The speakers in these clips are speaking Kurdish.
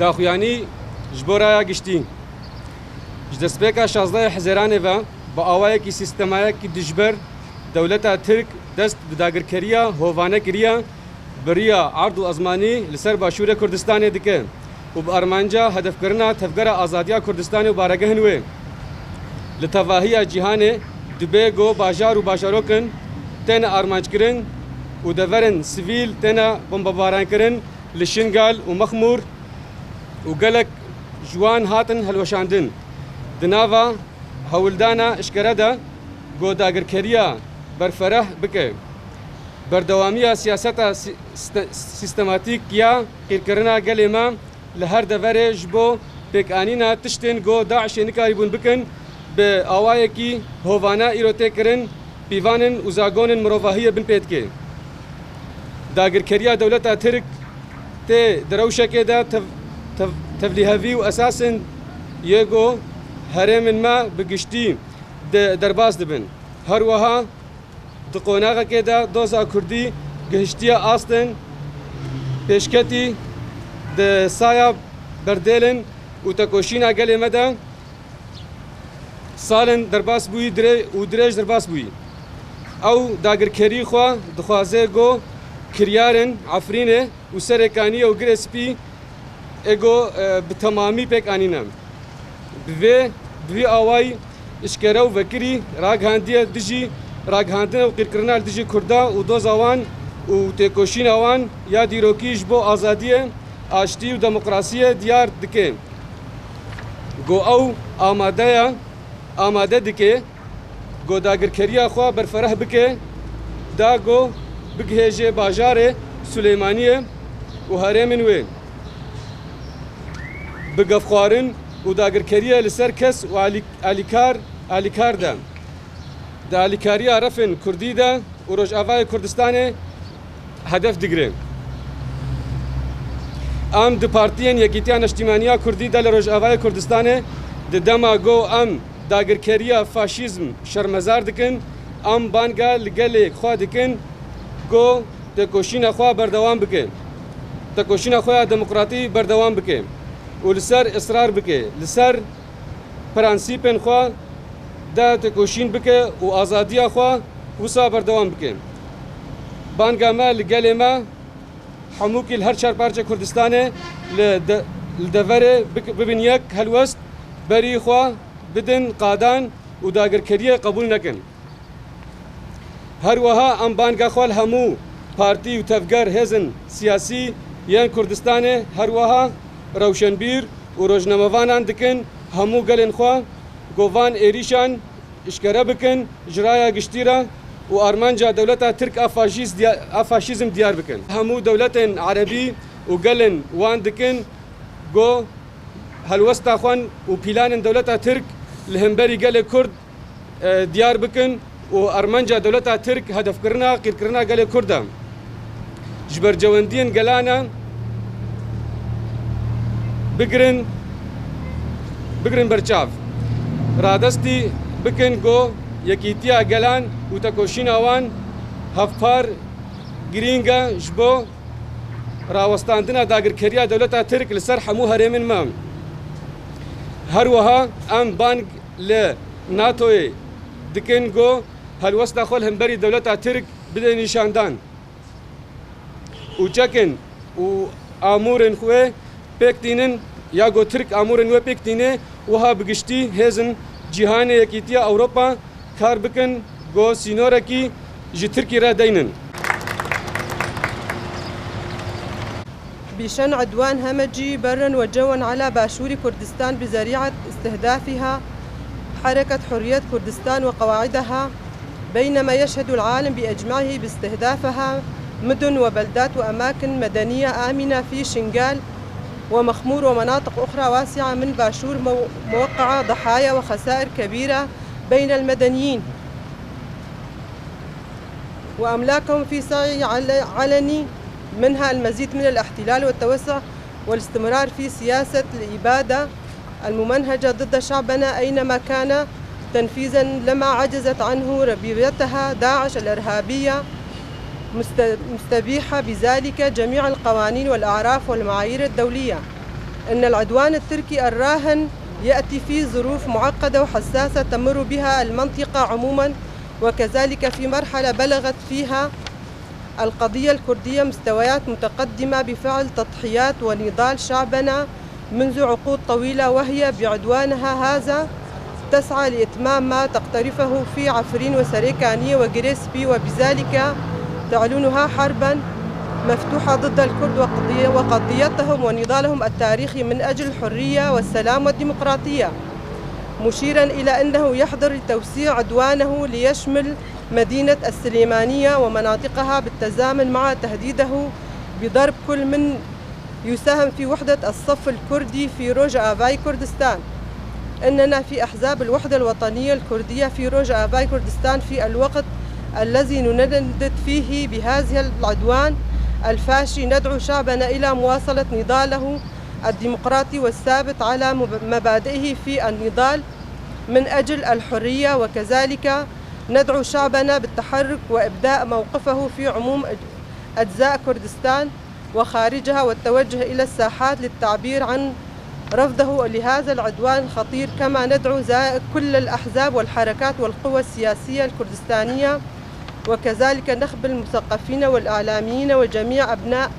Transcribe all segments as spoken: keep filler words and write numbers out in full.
Daxuyanî ji bo raya giştî. Ji destpêka şazdehê Hizêranê ve bi awayekî sîstemayekî dijber dewleta Tirk dest bi dagirkeriya hovane kiriye, bi riya erd û ezmanî li ser Başûrê Kurdistanê dike û bi armanca hedefkirina Tevgera Azadiya Kurdistanê û baregehên wê. Li tevahiya cîhanê dibe ku bajar û bajarokin têne armanckirin û deverên sivîl têne bombebarankirin, li Şingal û Mexmûr û gelek ji wan hatin hilweşandin. Di nava hewldana eşkere de ku dagirkeriya berfereh bike, berdewamiya siyaseta sî-, sîste-, sîstematîk ya qîrkirina gelê me li her deverê ji bo pêkanîna tiştên ku DAIŞê nikarîbûn bikin, bi awayekî hovane îro tê kirin, pîvanên û zagonên mirovahiyê bin pê dike. Dagirkeriya dewleta Tirk tê di rewşekê de tev-, tev-, tevlîhevî û esasên yê ku herêmên me bi giştî de derbas dibin. Her wiha di qonaxekê de doza Kurdî gihiştiye astên pêşketî di saya berdêlin û tekoşîna gelê me de salên derbas bûyî dirê-, û dirêj derbas bûyî. Ew dagirkerî xwe dixwaze ku kiryarên Efrînê û Serêkaniyê û Girê Spî ê ku, e, bi temamî pêk anîne. Bi vê, bi vî awayî eşkere û vekirî ragihandiye dijî ragihandina û qîrkirina li dijî Kurda û doza wan û têkoşîna wan ya dîrokî ji bo azadiyê, aştî û demokrasiyê diyar dike. Ku ew amade ye, amade dike ku dagirkeriya xwe berfereh bike, da ku bigihêje bajarê Silêmaniyê û herêmên wê. Bi gefxwarin û dagirkeriyê li ser kes û alî-, alîkar, alîkar de, di alîkariya refên Kurdî de û Rojavayê Kurdistanê hedef digire. Em di partiyên Yekîtiya Neştîmaniya Kurdî de li Rojavayê Kurdistanê di dema ku em dagirkeriya faşîzm şermezar dikin, em banga li gelê xwe dikin ku têkoşîna xwe berdewam bike, têkoşîna xwe ya demokratî berdewam bike û li ser israr bike, li ser prensîpên xwe de têkoşîn bike û azadiya xwe wisa berdewam bike. Banga me li gelê me hemûkî li her çar parçe Kurdistanê li de-, li deverê bik-, bibin yek helwest, berî xwe bidin qadan û dagirkeriyê qebûl nekin. Her wiha em banga xwe li hemû partî û tevger hêzên siyasî yên Kurdistanê, her wiha rewşenbîr û rojnamevanan dikin, hemû gelên xwe ku van êrîşan eşkere bikin ji raya giştî re û armanca dewleta Tirk a faşîst diya-, a faşîzm diyar bikin. Hemû dewletên Erebî û gelên wan dikin ku helwesta xwe û pîlanên dewleta Tirk li hemberî gelê Kurd, e, diyar bikin û armanca dewleta Tirk hedefkirina, qîrkirina gelê Kurd e. Ji bercewendiyên gelane bigirin, bigirin berçav. Radestî bikin ku yekîtiya gelan û tekoşîna wan hevpar girîng e ji bo rawestandina dagirkeriya dewleta Tirk li ser hemû herêmên me. Her wiha em bang li NATOyê dikin ku helwesta xwe li hemberî dewleta Tirk bide nîşandan û çekin û amûrên xwe pêk tînin ya ku Tirk amûrên wê pêk tîne, wiha bi giştî hêzên cîhanê Yekîtiya Ewropa kar bikin ku sînorekî ji Tirkî re deynin. بشن عدوان همجي برا وجوا على باشور كردستان بذريعة استهدافها حركة حرية كردستان وقواعدها، بينما يشهد العالم بأجمعه باستهدافها مدن وبلدات وأماكن مدنية آمنة في شنغال ومخمور ومناطق أخرى واسعة من باشور مو-، موقعة ضحايا وخسائر كبيرة بين المدنيين وأملاكهم في سعي عل-، علني، منها المزيد من الاحتلال والتوسع والاستمرار في سياسة الإبادة الممنهجة ضد شعبنا أينما كان، تنفيذا لما عجزت عنه ربيبتها داعش الإرهابية، مست-، مستبيحة بذلك جميع القوانين والأعراف والمعايير الدولية. أن العدوان التركي الراهن يأتي في ظروف معقدة وحساسة تمر بها المنطقة عمومًا، وكذلك في مرحلة بلغت فيها القضية الكردية مستويات متقدمة بفعل تضحيات ونضال شعبنا منذ عقود طويلة، وهي بعدوانها هذا تسعى لإتمام ما تقترفه في عفرين وسريكانية وجريسبي، وبذلك تعلنها حربًا مفتوحة ضد الكرد وقضية-، وقضيتهم ونضالهم التاريخي من أجل الحرية والسلام والديمقراطية، مشيرًا إلى أنه يحضر لتوسيع عدوانه ليشمل مدينة السليمانية ومناطقها بالتزامن مع تهديده بضرب كل من يساهم في وحدة الصف الكردي في روجافاي كردستان. إننا في أحزاب الوحدة الوطنية الكردية في روجافاي كردستان في الوقت الذي نندد فيه بهذا العدوان الفاشي ندعو شعبنا إلى مواصلة نضاله الديمقراطي والثابت على مب-، مبادئه في النضال من أجل الحرية، وكذلك ندعو شعبنا بالتحرك وإبداء موقفه في عموم أجزاء كردستان وخارجها والتوجه إلى الساحات للتعبير عن رفضه لهذا العدوان الخطير، كما ندعو زا-، كل الأحزاب والحركات والقوى السياسية الكردستانية، وكذلك نخبة المثقفين والإعلاميين وجميع أبناء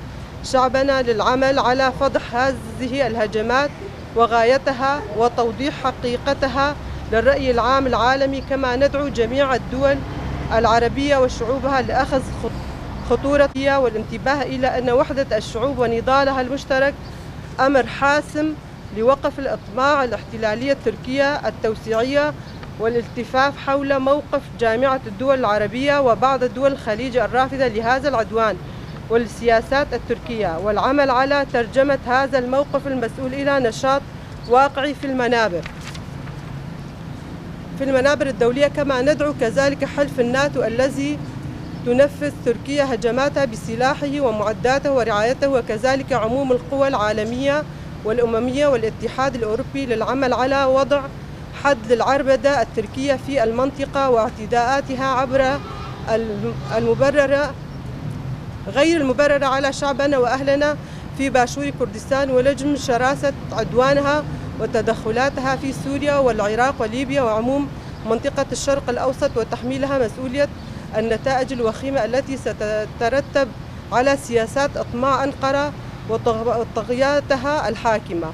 شعبنا للعمل على فضح هذه الهجمات وغايتها وتوضيح حقيقتها للرأي العام العالمي، كما ندعو جميع الدول العربية وشعوبها لأخذ خط-، خطورتها والانتباه إلى أن وحدة الشعوب ونضالها المشترك أمر حاسم لوقف الأطماع الاحتلالية التركية التوسيعية والالتفاف حول موقف جامعة الدول العربية وبعض الدول الخليج الرافضة لهذا العدوان والسياسات التركية، والعمل على ترجمة هذا الموقف المسؤول إلى نشاط واقعي في المنابر، في المنابر الدولية، كما ندعو كذلك حلف الناتو الذي تنفذ تركيا هجماتها بسلاحه ومعداته ورعايته، وكذلك عموم القوى العالمية والأممية والاتحاد الأوروبي للعمل على وضع حد للعربدة التركية في المنطقة واعتداءاتها عبر الم-، المبررة، غير المبررة على شعبنا وأهلنا في باشور كردستان، ولجم شراسة عدوانها وتدخلاتها في سوريا والعراق وليبيا وعموم منطقة الشرق الأوسط، وتحميلها مسؤولية النتائج الوخيمة التي ستترتب على سياسات إطماع أنقرة وطغ-، وطغياتها الحاكمة.